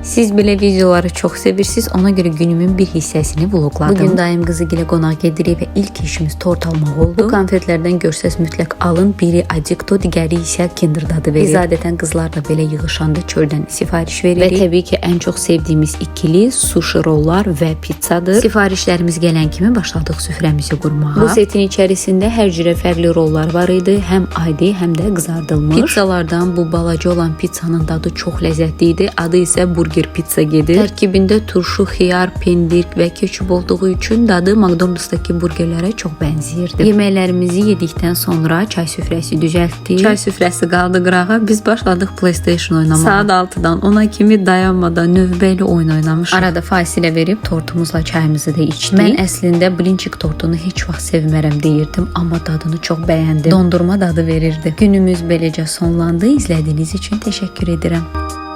Siz belə videoları çox sevirsiniz, ona görə günümün bir hissəsini vloqladım. Bugün dayım qızı ilə qonaq gedirik və ilk işimiz tort almaq oldu. Bu konfetlərdən görsəz mütləq alın. Biri Adikto, digəri isə Kinder dadı verir. Biz adətən qızlarla belə yığışanda çöldən sifariş veririk. Və təbii ki, ən çox sevdiyimiz ikili suşi rollar və pizzadır. Sifarişlərimiz gələn kimi başladıq süfrəmizi qurmağa. Bu setin içərisində hər cürə fərqli rollar var idi. Həm adi, həm də qızardılmış. Pizzalardan bu balaca olan pizzanın dadı çox ləzzətli idi. Adı isə burger pizza gedir. Tərkibində turşu, xiyar, pendir və ketçup olduğu üçün dadı McDonald's-dakı burgerlərə çox bənzəyirdi. Yeməklərimizi yedikdən sonra çay süfrəsi düzəltdik. Çay süfrəsi qaldı qırağa. Biz başladıq PlayStation oynamağa. Saat 6-dan 10-a kimi dayanmadan növbə ilə oyun oynamışıq. Arada fasilə verib tortumuzla çayımızı da içdik. Mən əslində blinçik tortunu heç vaxt sevmərəm deyirdim, amma dadını çox bəyəndim. Dondurma dadı verirdi. Günümüz beləcə sonlandı. İzlədiyiniz üçün təşəkkür edirəm.